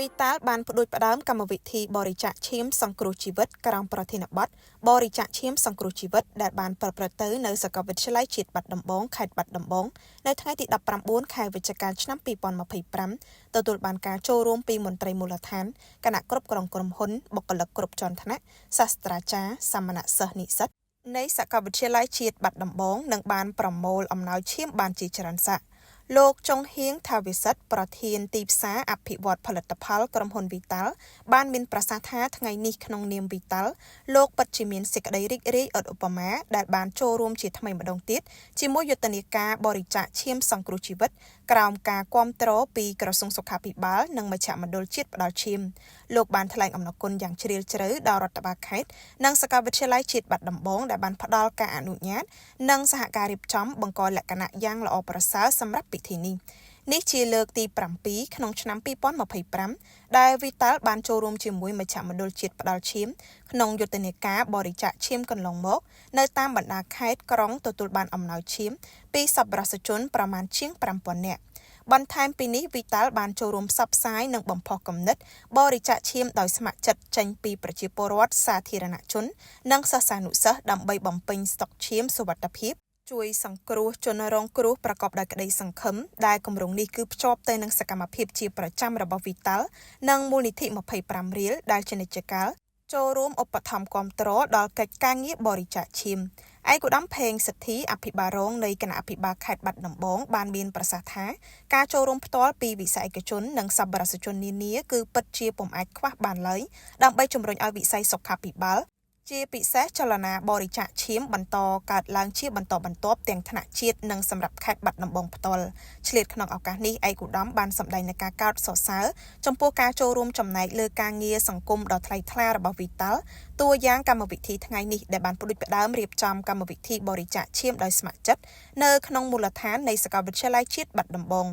វីតាល់បានផ្ដួចផ្ដើមកម្មវិធីបរិច្ចាគឈាមសង្គ្រោះជីវិតក្រោមប្រធានបទបរិច្ចាគឈាមសង្គ្រោះជីវិតដែលបានប្រព្រឹត្តទៅនៅសាកលវិទ្យាល័យជាតិបាត់ដំបងខេត្តបាត់ដំបងនៅថ្ងៃទី19ខែវិច្ឆិកាឆ្នាំ2025ទទួលបានការចូលរួមពីមន្ត្រីមូលដ្ឋានគណៈគ្រប់គ្រងក្រុមហ៊ុនបុគ្គលិកគ្រប់ជាន់ថ្នាក់សាស្ត្រាចារ្យសាមណសិស្សនិស្សិតនៃសាកលវិទ្យាល័យជាតិបាត់ដំបងនិងបានប្រមូលអំណោយឈាមបានជាច្រើនសាក់លោកចុងហៀងថាវិសិទ្ធប្រធានទីផ្សារអភិវឌ្ឍផលិតផលក្រុមហ៊ុនវីតាល់បានមានប្រសាសន៍ថាថ្ងៃនេះក្នុងនាមវីតាល់លោកពិតជាមានសេចក្តីរីករាយឥតឧបមាដែលបានចូលរួមជាថ្មីម្ដងទៀតជាមួយយុទ្ធនាការបរិច្ចាគឈាមសង្គ្រោះជីវិតក្រោមការគាំទ្រពីក្រសួងសុខាភិបាលនិងមជ្ឈមណ្ឌលជាតិផ្ដល់ឈាមលោកបានថ្លែងអំណរគុណយ៉ាងជ្រាលជ្រៅដល់រដ្ឋបាលខេត្តនិងសាកលវិទ្យាល័យជាតិបាត់ដំបងដែលបានផ្ដល់ការអនុញ្ញាតនិងសហការរៀបចំបង្កលក្ខណៈយ៉ាងល្អប្រសើរសម្រាប់ពិធីនេះនេះជាលើកទី7ក្នុងឆ្នាំ2025ដែលវីតាល់បានចូលរួមជាមួយមជ្ឈមណ្ឌលជាតិផ្ដល់ឈាមក្នុងយុទ្ធនាការបរិច្ចាគឈាមកន្លងមកនៅតាមបណ្ដាខេត្តក្រុងទទួលបានអំណោយឈាមពីសប្បុរសជនប្រមាណជាង5000នាក់បន្ថែមពីនេះវីតាល់បានចូលរួមផ្សព្វផ្សាយនិងបំផុសគំនិតបរិច្ចាគឈាមដោយស្ម័គ្រចិត្តចេញពីប្រជាពលរដ្ឋសាធារណជន និងសិស្សានុសិស្សដើម្បីបំពេញស្តុកឈាមសុវត្ថិភាពជួយសង្គ្រោះជនរងគ្រោះប្រកបដោយក្តីសង្ឃឹមដែលគម្រោងនេះគឺភ្ជាប់ទៅនឹងសកម្មភាពជាប្រចាំរបស់វីតាល់និងមូលនិធិ25រៀលដែលជានិច្ចកាលចូលរួមឧបត្ថម្ភគាំទ្រដល់កិច្ចការងារបរិច្ចាគឈាមឯកឧត្តមផេងសិទ្ធិអភិបាលរងនៃគណៈអភិបាលខេត្តបាត់ដំបងបានមានប្រសាសន៍ថាការចូលរួមផ្ទាល់ពីវិស័យឯកជននិងសប្បុរសជននានាគឺពិតជាពុំអាចខ្វះបានឡើយដើម្បីជំរុញឲ្យវិស័យសុខាភិបាលជាពិសេសចលនាបរិច្ចាគឈាមបន្តកើតឡើងជាបន្តបន្ទាប់ទាំងថ្នាក់ជាតិនិងសម្រាប់ខេត្តបាត់ដំបងផ្ទាល់ឆ្លៀតក្នុងឱកាសនេះឯកឧត្តមបានសម្ដែងនូវការកោតសរសើរចំពោះការចូលរួមចំណែកលើការងារសង្គមដ៏ថ្លៃថ្លារបស់វីតាល់តួយ៉ាងកម្មវិធីថ្ងៃនេះដែលបានផ្ដួចផ្ដើមរៀបចំកម្មវិធីបរិច្ចាគឈាមដោយស្ម័គ្រចិត្តនៅក្នុងមូលដ្ឋាននៃសាកលវិទ្យាល័យជាតិបាត់ដំបង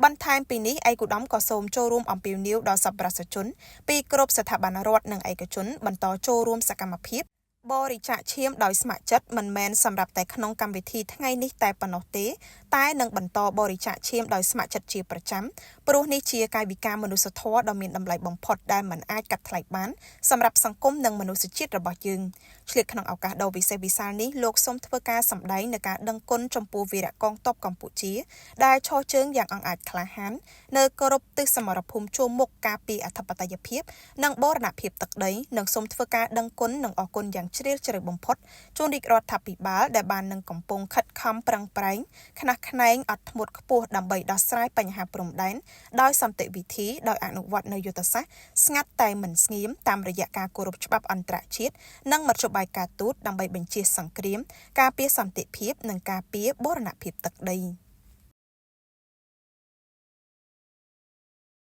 បន្ថែមពីនេះឯកឧត្តមក៏សូមចូលរួមអំពាវនាវដល់សប្បុរសជនពីគ្រប់ស្ថាប័នរដ្ឋនិងឯកជនបន្តចូលរួមសកម្មភាពបរិច្ចាគឈាមដោយស្ម័គ្រចិត្តមិនមែនសម្រាប់តែក្នុងកម្មវិធីថ្ងៃនេះតែប៉ុណ្ណោះទេតែនឹងបន្តបរិច្ចាគឈាមដោយស្ម័គ្រចិត្តជាប្រចាំព្រោះនេះជាកាយវិការមនុស្សធម៌ដ៏មានតម្លៃបំផុតដែលមិនអាចកាត់ថ្លៃបានសម្រាប់សង្គមនិងមនុស្សជាតិរបស់យើងឆ្លៀតក្នុងឱកាសដ៏វិសេសវិសាលនេះលោកសូមធ្វើការសម្ដែងនូវការដឹងគុណចំពោះវីរៈកងទ័ពកម្ពុជាដែលឈរជើងយ៉ាងអង់អាចក្លាហាននៅគ្រប់ទិសសមរភូមិជួរមុខការពារអធិបតេយ្យភាពនិងបូរណភាពទឹកដីនិងសូមធ្វើការដឹងគុណនិងអរគុណយ៉ាងជ្រាលជ្រៅបំផុតជូនរាជរដ្ឋាភិបាលដែលបាននឹងកំពុងខិតខំប្រឹងប្រែងខ្នះខ្នែងអត់ធ្មត់ខ្ពស់ដើម្បីដោះស្រាយបញ្ហាព្រំដែនដោយសន្តិវិធីដោយអនុវត្តនូវយុទ្ធសាស្ត្រស្ងាត់តែមិនស្ងៀមតាមរយៈការគោរពច្បាប់អន្តរជាតិនិងមធ្យោបាយការទូតដើម្បីបញ្ចៀសសង្គ្រាមការពារសន្តិភាពនិងការពារបូរណភាពទឹកដី។